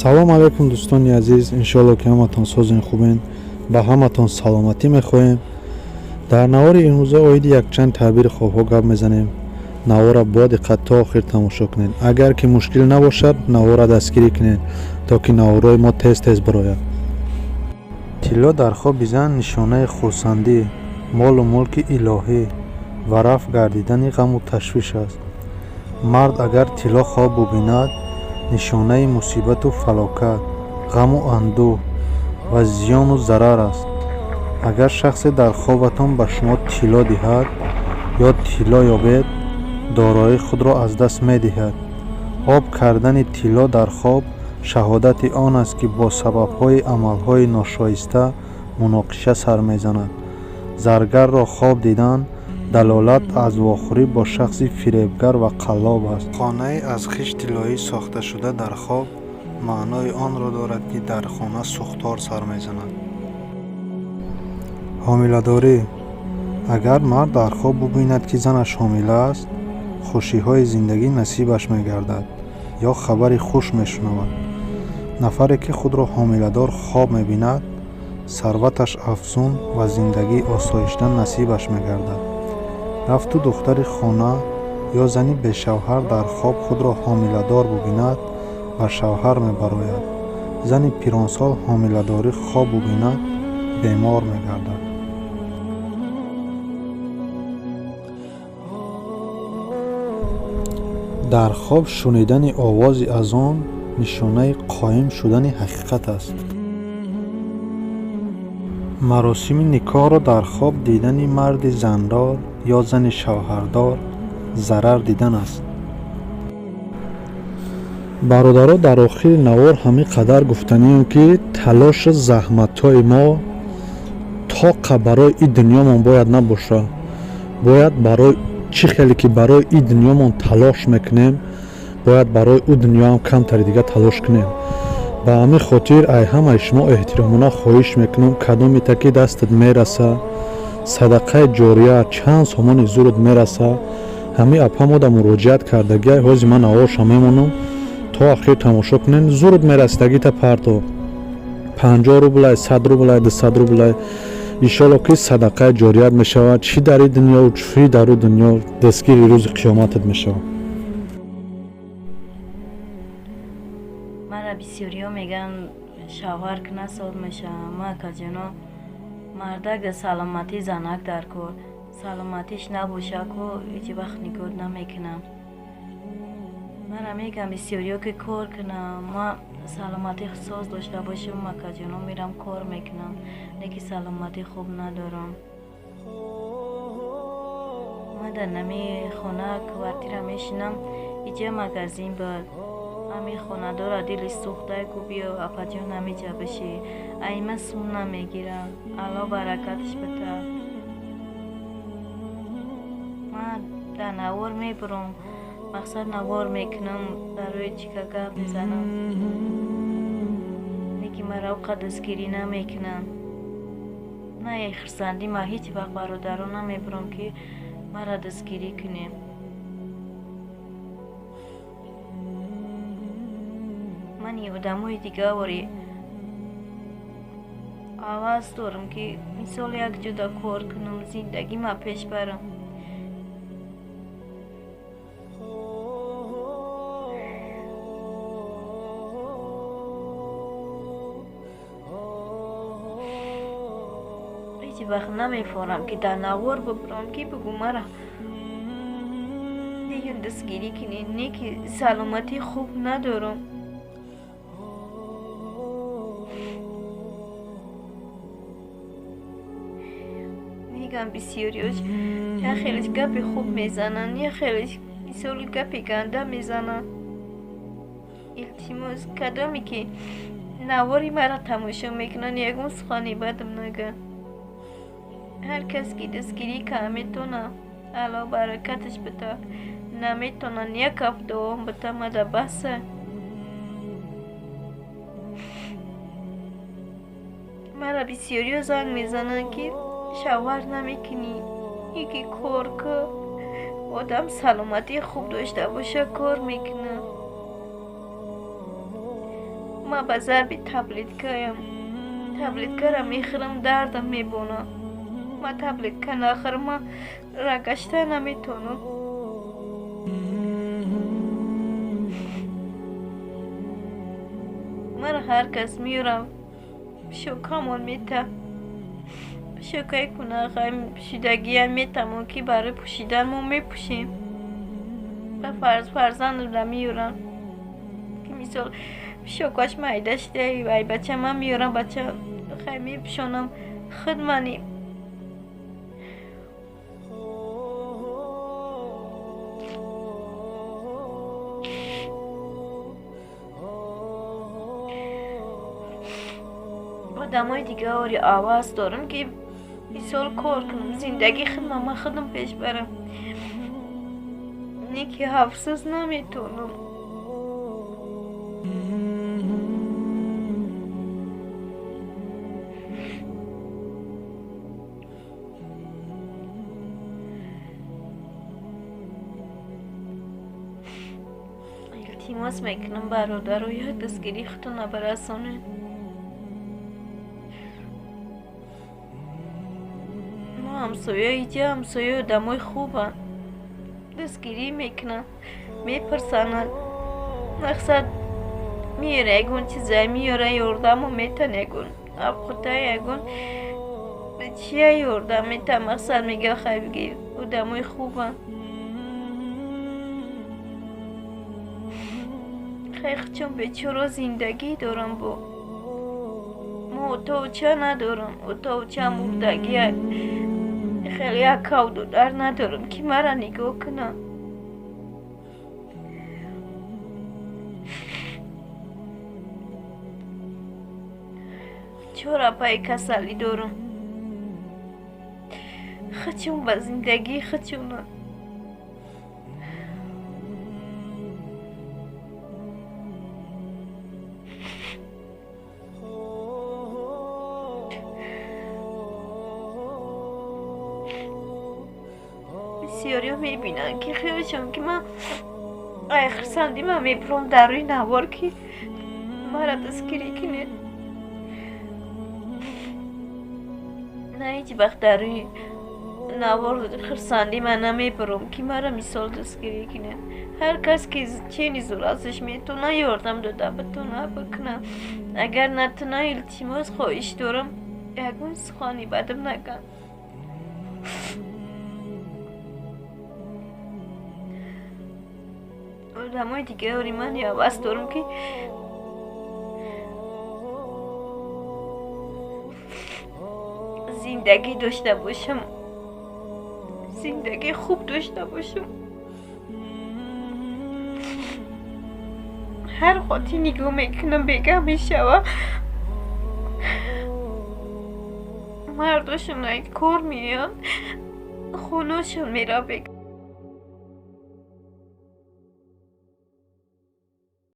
Салом алейкум, дӯстони азиз. Иншоалло, ки ҳаматон созен, хубен. Ба ҳаматон саломатӣ мехоҳем. Дар навори имрӯза оиди якчанд таъбири хобҳо гап мезанем. Навора бо диққат то охир тамошо кунед. Агар ки мушкил набошад, навора дастгирӣ кунед, то ки наворҳои мо тез тез бирояд. Тилло дар хоби зан нишонаи хурсандӣ, молу мулки илоҳӣ ва рафъ гардидани ғаму ташвиш аст. Мард агар тилло хоб бубинад, нишонаи мусибату фалокат, ғаму андӯҳ ва зиёну зарар аст. Агар шахсе дар хобатон ба шумо тилло диҳад ё тилло ёбед, дороии худро аз даст медиҳад. Об кардани тилло дар хоб шаҳодати он аст, ки бо сабабҳои амалҳои ношоиста муноқиша сар мезанад. Заргарро хоб дидан далолат аз вохӯрӣ бо шахси фиребгар ва қаллоб аст. Хонаи аз хишт тиллоӣ сохташуда дар хоб маънои онро дорад, ки дар хона сӯхтор сар мезанад. Ҳомиладорӣ. Агар мард дар хоб бубинад, ки занаш ҳомила аст, хушиҳои зиндагӣ насибаш мегардад ё хабари хуш мешунавад. Нафаре ки худро ҳомиладор хоб мебинад, сарваташ афзун ва зиндагии осоишта насибаш мегардад. Рафту духтари хона ё зани бешавҳар дар хоб худро ҳомиладор бубинад, ба шавҳар мебарояд. Зани пиронсол ҳомиладорӣ хоб бубинад, бемор мегардад. Дар хоб шунидани овози азон нишонаи қоим шудани ҳақиқат аст. Маросими никоҳро дар хоб дидани марди зандор ё зани шавҳардор зарар дидан аст. Бародаро, дар охири навор ҳамин қадар гуфтанием, ки талошу заҳматҳои мо тоқа барои и дунёмон бояд набошад. Бояд барои чӣ хеле ки барои и дунёмон талош мекунем, бояд барои ӯ дунёам камтари дига талош кунем. Ба ҳамин хотир ай ҳамаи шумо эҳтиромона хоҳиш мекунам, кадомита ки дастат мераса, садақаи ҷория чанд сомони зурут мераса, ҳамин апамода муроҷиат кардагиай. Ҳози ман наворша мемонам, то ахир тамошо кунед. Зурут мерасидагита парто, 50 рублай, 100 рублай, 200 рублай. Иншолло, ки садақаи ҷорият мешавад, чӣ дар и дунё, чӣ дар ӯ дунё, дастгири рӯзи қиёматат мешавад. Мара бисёриҳо мегӯянд, шавҳар кна, соз мешавам. Ма, акаҷоно, мардак саломатӣ, занак дар кор. Саломатиш набоша ку, ҳеҷ вақт нигоҳ намекунам. Мара мегӯям бисёриҳо, ки кор кунам. Ма саломатӣ соз дошта бошам, акаҷоно, мерам, кор мекунам, лекин саломатӣ хуб надорам. Ма дар нами хона, квартира мешинам. Иҷа магазин буд. Ҳамин хонадора дили сӯхтай ку, биё, апаҷон, ҳамиҷа бишӣ. Айма сум намегирам, Алло баракаташ бита. Ман дар навор мебурам, мақсад навор мекунам, барои чика гап мезанам, лекин мара оқа дастгирӣ намекунанд. На хурсандӣ, ма ҳеҷ вақт, бародаро, намебурам, ки мара дастгирӣ кунем. Мани одамои дигаворӣ ҳавас дорам, ки мисол як ҷода кор кунам, зиндагима пеш барам. Ҳеҷ вақт намефорам, ки дар навор бубурам, ки бугӯ мара деюн дастгирӣ кунед, не ки саломатӣ хуб надорам. Мегӯям, бисёриёш як хелеш гапи хуб мезананд, як хелеш мисоли гапи ганда мезананд. Илтимос, кадоме ки навори мара тамошо мекунанд, ягон сухани бадам нагӯянд. Ҳар кас ки дастгирӣ кара метавона, Алло баракаташ бита. Наметавонанд, як ҳафт давом бита, мада баса. Мара бисёриҳо занг мезананд, ки шавҳар намекунӣ, яке кор ку. Одам саломатии хуб дошта боша, кор мекунад. Ман ба зарби таблеткаям. Таблеткаро мехӯрам, дардам мебонад. Ман таблетка нахӯрам, ман рагашта наметавонам. Маро ҳар кас меёрам, шокамон мета. Шокаи кунахай пӯшидагиам метамон, ки барои пӯшидан мо мепӯшем. Ба фарзандамда меёрам, ки мисол шокаш майда шуда, ай бача ман меёрам, бача хай мепӯшонам, худ мани. Одамои дигари аваз дорам, ки мисол кор кунам, зиндагии худам ман худам пеш барам. Не ки ҳафсӯз наметавонам. Илтимос мекунам, бародаро, як дастгирии худтонро барасонед. Мо ҳамсоя иҷа, ҳамсояи одамои хубанд, дастгирӣ мекунанд, мепурсананд. Мақсад меёра ягон чиза, меёра ёрдамо метан, ягон абхута, ягон чия ёрдам метан. Мақсад мега хай бигир, одамои хубанд. Хай чун бечора зиндагӣ дорам, бо мо отовча надорам, отовча мурдагия. Хеле як кавдудар надорам, ки маро нигоҳ кунад. Чор апаи касалӣ дорам. Хачун ба зиндагии хачуна. Бисёриҳо мебинанд, ки хелешон ки ман ай хурсандӣ ман мебурам дар рӯи навор, ки маро дастгирӣ кунед. На ҳеҷ вақт дар рӯи навор хурсандӣ ман намебурам, ки маро мисол дастгирӣ кунед. Ҳар кас ки чени зӯр метавона ёрдам дода битона бикунад. Агар натона, илтимос хоҳиш дорам, ягон сухани бадам нагӯянд. Одамои дигари ман ҳавас дорам, ки зиндагӣ дошта бошам, зиндагии хуб дошта бошам. Ҳар хоти нигоҳ мекунам, бега мешава. Мардошон ай кор меоянд, хонашон мера бега.